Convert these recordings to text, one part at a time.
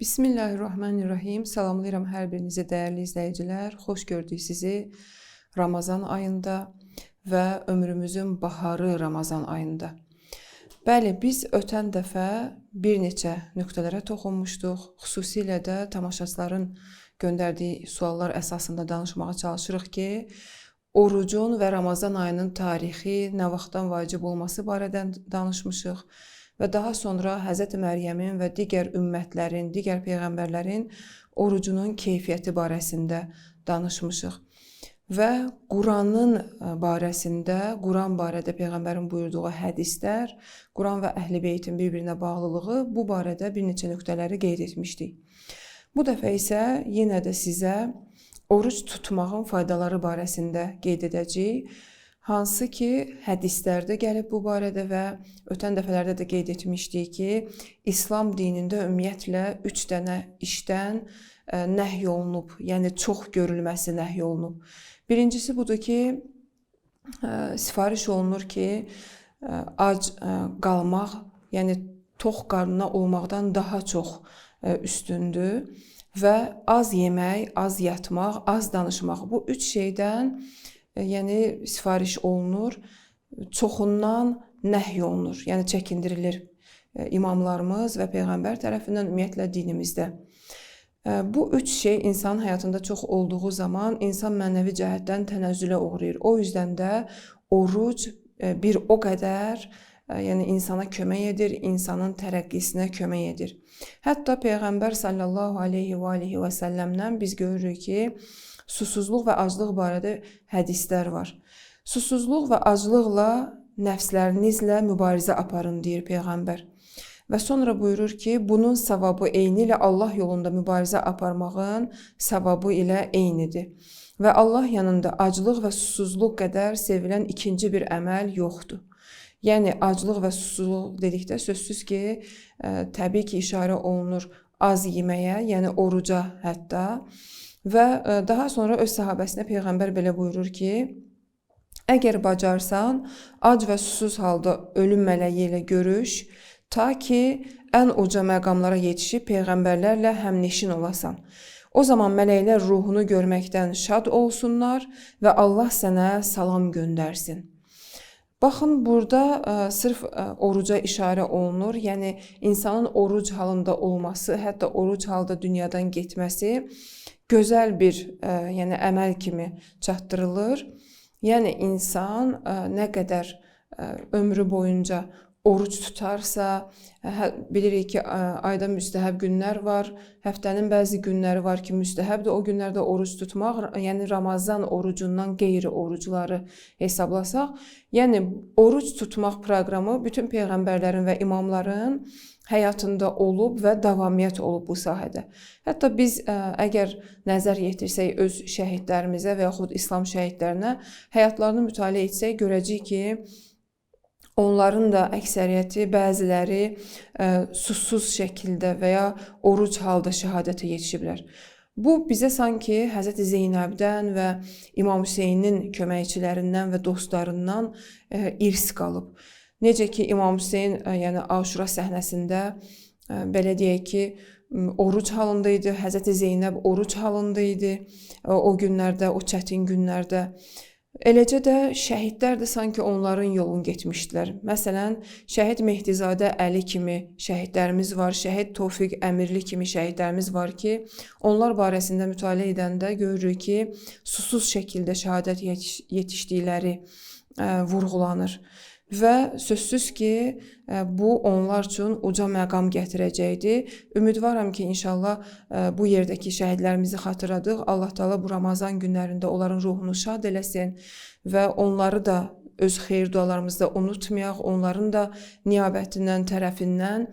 Bismillahirrahmanirrahim. Salamlayıram hər birinizi dəyərli izləyicilər. Xoş gördük sizi Ramazan ayında və ömrümüzün baharı Ramazan ayında. Bəli, biz ötən dəfə bir neçə nöqtələrə toxunmuşduq. Xüsusilə də tamaşaçıların göndərdiyi suallar əsasında danışmağa çalışırıq ki, orucun və Ramazan ayının tarixi, nə vaxtdan vacib olması barədə danışmışıq və daha sonra Həzrəti Məryəmin və digər ümmətlərin, digər peyğəmbərlərin orucunun keyfiyyəti barəsində danışmışıq. Və Quranın barəsində, Quran barədə peyğəmbərin buyurduğu hədislər, Quran və Əhl-i Beytin bir-birinə bağlılığı bu barədə bir neçə nöqtələri qeyd etmişdik. Bu dəfə isə yenə də sizə oruc tutmağın faydaları barəsində qeyd edəcəyik. Hansı ki, hədislərdə gəlib bu barədə və ötən dəfələrdə də qeyd etmişdik ki, İslam dinində ümumiyyətlə 3 dənə işdən nəhy olunub, yəni çox görülməsi nəhy olunub. Birincisi budur ki, sifariş olunur ki, ac qalmaq, yəni tox qarnına olmaqdan daha çox üstündür və az yemək, az yatmaq, az danışmaq bu üç şeydən yəni sifariş olunur, çoxundan nəhy olunur, yəni çəkindirilir imamlarımız və peyğəmbər tərəfindən ümumiyyətlə dinimizdə. Bu üç şey insanın həyatında çox olduğu zaman insan mənəvi cəhətdən tənəzzülə uğrayır. O yüzdən də oruc bir o qədər yəni insana kömək edir, insanın tərəqqisinə kömək edir. Hətta Peyğəmbər sallallahu aleyhi və alihi və səlləmdən biz görürük ki, susuzluq və aclıq barədə hədislər var. Susuzluq və aclıqla nəfslərinizlə mübarizə aparın, deyir Peyğəmbər. Və sonra buyurur ki, bunun savabı eyni ilə Allah yolunda mübarizə aparmağın savabı ilə eynidir. Və Allah yanında aclıq və susuzluq qədər sevilən ikinci bir əməl yoxdur. Yəni aclıq və susuzluq dedikdə sözsüz ki, təbii ki, işarə olunur az yeməyə, yəni oruca hətta. Və daha sonra öz səhabəsinə Peyğəmbər belə buyurur ki, əgər bacarsan, ac və susuz halda ölüm mələyi ilə görüş, ta ki ən uca məqamlara yetişib peyğəmbərlərlə həmnişin olasan. O zaman mələklər ruhunu görməkdən şad olsunlar və Allah sənə salam göndərsin. Baxın, burada sırf oruca işarə olunur. Yəni insanın oruc halında olması, hətta oruc halda dünyadan getməsi gözəl bir yəni əməl kimi çatdırılır. Yəni insan nə qədər ömrü boyunca oruc tutarsa, bilirik ki, ayda müstəhəb günlər var, həftənin bəzi günləri var ki, müstəhəbdir o günlərdə oruc tutmaq, yəni Ramazan orucundan qeyri orucları hesablasaq, yəni oruc tutmaq proqramı bütün peyğəmbərlərin və imamların həyatında olub və davamiyyət olub bu sahədə. Hətta biz əgər nəzər yetirsək öz şəhidlərimizə və yaxud İslam şəhidlərinə, həyatlarını mütaliə etsək, görəcəyik ki, onların da əksəriyyəti, bəziləri susuz şəkildə və ya oruc halda şəhadətə yetişiblər. Bu bizə sanki Həzrəti Zeynəbdən və İmam Hüseynin köməkçilərindən və dostlarından irs qalıb. Necə ki, İmam Hüseyn yəni Aşura səhnəsində belə deyək ki, oruc halında idi, Həzrəti Zeynəb oruc halında idi o günlərdə, o çətin günlərdə. Eləcə də şəhidlər də sanki onların yolunu getmişdilər. Məsələn, Şəhid Mehdizadə Əli kimi şəhidlərimiz var, Şəhid Tofiq Əmirli kimi şəhidlərimiz var ki, onlar barəsində mütaliə edəndə görürük ki, susuz şəkildə şəhadət yetişdikləri vurğulanır. Və sözsüz ki, bu onlar üçün uca məqam gətirəcəkdir. Ümidvaram ki, inşallah bu yerdəki şəhidlərimizi xatırladıq. Allah Teala bu Ramazan günlərində onların ruhunu şad eləsin və onları da öz xeyir dualarımızda unutmayaq. Onların da niyabətindən, tərəfindən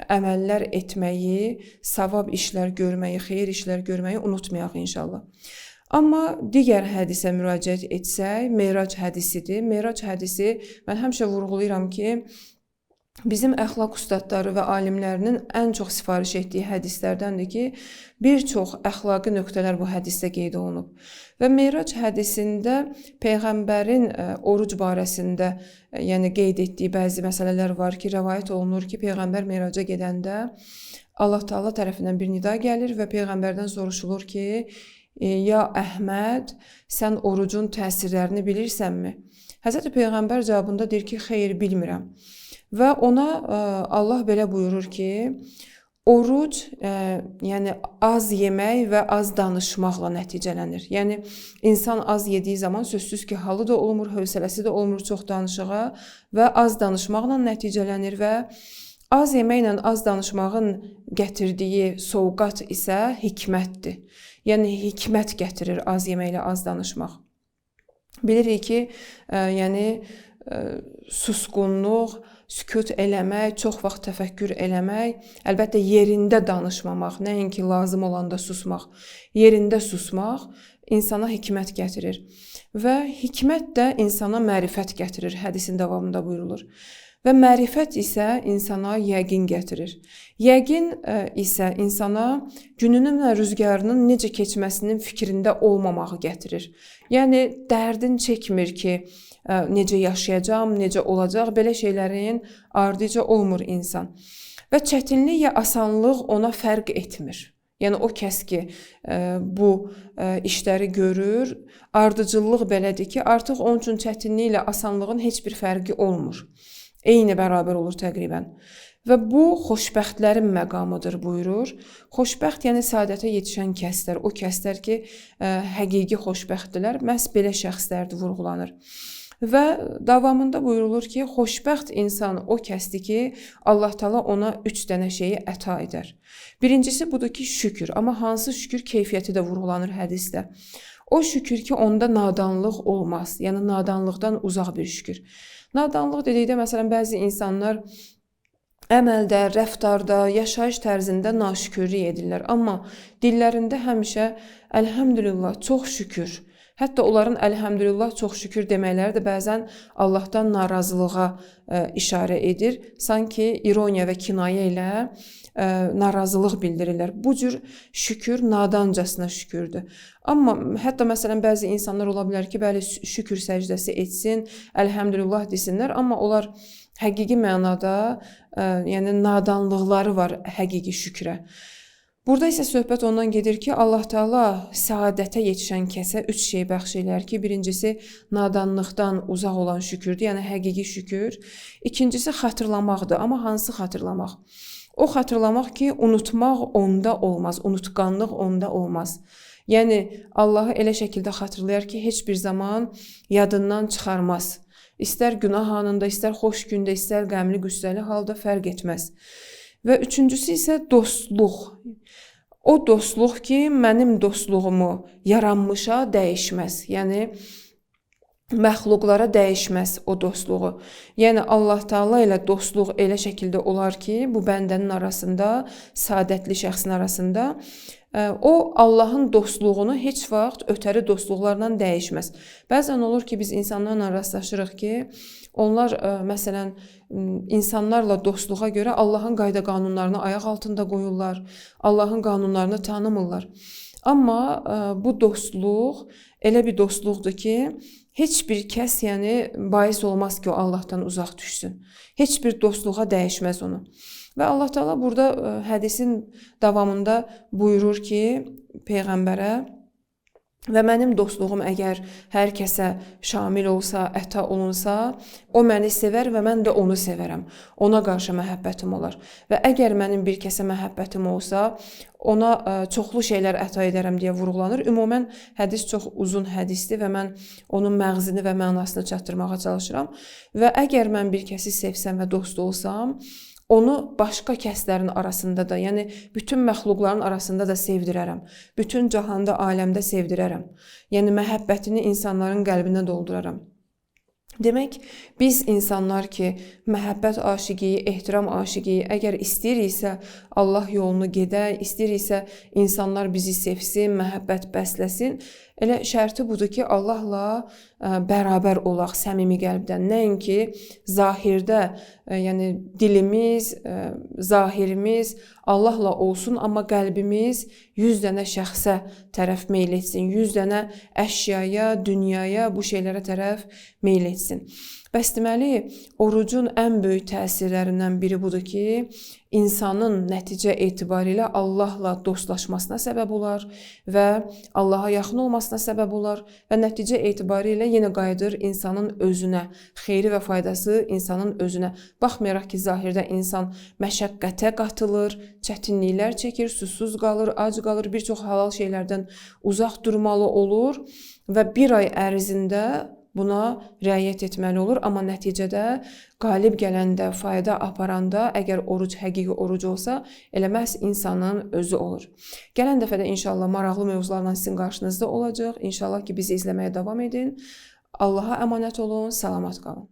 əməllər etməyi, savab işlər görməyi, xeyir işlər görməyi unutmayaq inşallah. Amma digər hədisə müraciət etsək, Merac hədisidir. Merac hədisi, mən həmişə vurğulayıram ki, bizim əxlaq ustadları və alimlərinin ən çox sifariş etdiyi hədislərdəndir ki, bir çox əxlaqi nöqtələr bu hədisdə qeyd olunub. Və Merac hədisində Peyğəmbərin oruc barəsində yəni qeyd etdiyi bəzi məsələlər var ki, rəvayət olunur ki, Peyğəmbər Meraca gedəndə Allah Taala tərəfindən bir nida gəlir və peyğəmbərdən soruşulur ki, ya Əhməd, sən orucun təsirlərini bilirsənmi? Həzrəti Peyğəmbər cavabında deyir ki, xeyr, bilmirəm. Və ona Allah belə buyurur ki, oruc, yəni az yemək və az danışmaqla nəticələnir. Yəni insan az yediyi zaman sözsüz ki, halı da olmur, hövsələsi də olmur çox danışığa və az danışmaqla nəticələnir və az yeməklə az danışmağın gətirdiyi sovqat isə hikmətdir. Yəni hikmət gətirir az yeməklə az danışmaq. Bilirik ki, yəni susqunluq, sükut eləmək, çox vaxt təfəkkür eləmək, əlbəttə yerində danışmamaq, nəinki lazım olanda susmaq, yerində susmaq insana hikmət gətirir. Və hikmət də insana mərifət gətirir, hədisin davamında buyurulur. Və mərifət isə insana yəqin gətirir. Yəqin isə insana gününün və rüzgarının necə keçməsinin fikrində olmamağı gətirir. Yəni dərdin çəkmir ki, necə yaşayacağam, necə olacaq, belə şeylərin ardıca olmur insan. Və çətinlik ya asanlıq ona fərq etmir. Yəni o kəs ki, bu işləri görür, ardıcıllıq belədir ki, artıq onun üçün çətinliklə asanlığın heç bir fərqi olmur. Eyni bərabər olur təqribən. Və bu, xoşbəxtlərin məqamıdır buyurur. Xoşbəxt, yəni səadətə yetişən kəslər, o kəslər ki, həqiqi xoşbəxtdirlər, məhz belə şəxslərdir vurğulanır. Və davamında buyurulur ki, xoşbəxt insan o kəsdir ki, Allah Taala ona 3 dənə şeyi əta edər. Birincisi budur ki, şükür. Amma hansı şükür keyfiyyəti də vurğulanır hədisdə. O şükür ki, onda nadanlıq olmaz. Yəni nadanlıqdan uzaq bir şükür. Nadanlıq dedikdə, məsələn, bəzi insanlar əməldə, rəftarda, yaşayış tərzində naşükürlük edirlər. Amma dillərində həmişə əlhəmdülillah, çox şükür. Hətta onların əlhəmdülillah, çox şükür deməkləri də bəzən Allahdan narazılığa işarə edir. Sanki ironiya və kinayə ilə narazılıq bildirirlər. Bu cür şükür nadancasına şükürdür. Amma hətta məsələn bəzi insanlar ola bilər ki, bəli şükür səcdəsi etsin, əlhəmdülillah desinlər, amma onlar həqiqi mənada, yəni nadanlıqları var həqiqi şükrə. Burada isə söhbət ondan gedir ki, Allah Teala səadətə yetişən kəsə 3 şey bəxş eləyər ki, birincisi nadanlıqdan uzaq olan şükürdür, yəni həqiqi şükür. İkincisi xatırlamaqdır, amma hansı xatırlamaq? O xatırlamaq ki, unutmaq onda olmaz, unutqanlıq onda olmaz. Yəni Allahı elə şəkildə xatırlayar ki, heç bir zaman yadından çıxarmaz. İstər günah anında, istər xoş gündə, istər qəmli, qüssəli halda fərq etməz. Və üçüncüsü isə dostluq. O dostluq ki, mənim dostluğumu yaranmışa dəyişməz. Yəni, məxluqlara dəyişməz o dostluğu. Yəni, Allah Teala ilə dostluq elə şəkildə olar ki, bu bəndənin arasında, səadətli şəxsin arasında, o Allahın dostluğunu heç vaxt ötəri dostluqlarla dəyişməz. Bəzən olur ki, biz insanlarla rastlaşırıq ki, onlar məsələn insanlarla dostluğa görə Allahın qayda qanunlarını ayaq altında qoyurlar, Allahın qanunlarını tanımırlar. Amma bu dostluq elə bir dostluqdur ki, heç bir kəs yəni bais olmaz ki, o Allahdan uzaq düşsün. Heç bir dostluğa dəyişməz onu. Və Allah Teala burada hədisin davamında buyurur ki, peyğəmbərə, və mənim dostluğum əgər hər kəsə şamil olsa, əta olunsa, o məni sevər və mən də onu sevərəm. Ona qarşı məhəbbətim olar. Və əgər mənim bir kəsə məhəbbətim olsa, ona çoxlu şeylər əta edərəm deyə vurğulanır. Ümumən hədis çox uzun hədisdir və mən onun məğzini və mənasını çatdırmağa çalışıram. Və əgər mən bir kəsi sevsəm və dost olsam, onu başqa kəslərin arasında da, yəni bütün məxluqların arasında da sevdirərəm. Bütün cahanda, aləmdə sevdirərəm. Yəni məhəbbətini insanların qəlbinə dolduraram. Demək, biz insanlar ki, məhəbbət aşiqiyi, ehtiram aşiqiyi, əgər istəyiriksə Allah yolunu gedək, istəyiriksə insanlar bizi sevsin, məhəbbət bəsləsin, elə şərti budur ki, Allahla bərabər olaq səmimi qəlbdən. Nəinki zahirdə, yəni dilimiz, zahirimiz Allahla olsun, amma qəlbimiz 100 dənə şəxsə tərəf meyl etsin, 100 dənə əşyaya, dünyaya, bu şeylərə tərəf meyl etsin. Bəs deməli, orucun ən böyük təsirlərindən biri budur ki, insanın nəticə etibarilə Allahla dostlaşmasına səbəb olar və Allaha yaxın olmasına səbəb olar və nəticə etibarilə yenə qayıdır insanın özünə, xeyri və faydası insanın özünə. Baxmayaraq ki, zahirdə insan məşəqqətə qatılır, çətinliklər çəkir, susuz qalır, ac qalır, bir çox halal şeylərdən uzaq durmalı olur və bir ay ərzində buna riayət etməli olur, amma nəticədə qalib gələndə, fayda aparanda, əgər oruc həqiqi oruc olsa, elə məhz insanın özü olur. Gələn dəfə də inşallah maraqlı mövzularla sizin qarşınızda olacaq. İnşallah ki, bizi izləməyə davam edin. Allaha əmanət olun, salamat qalın.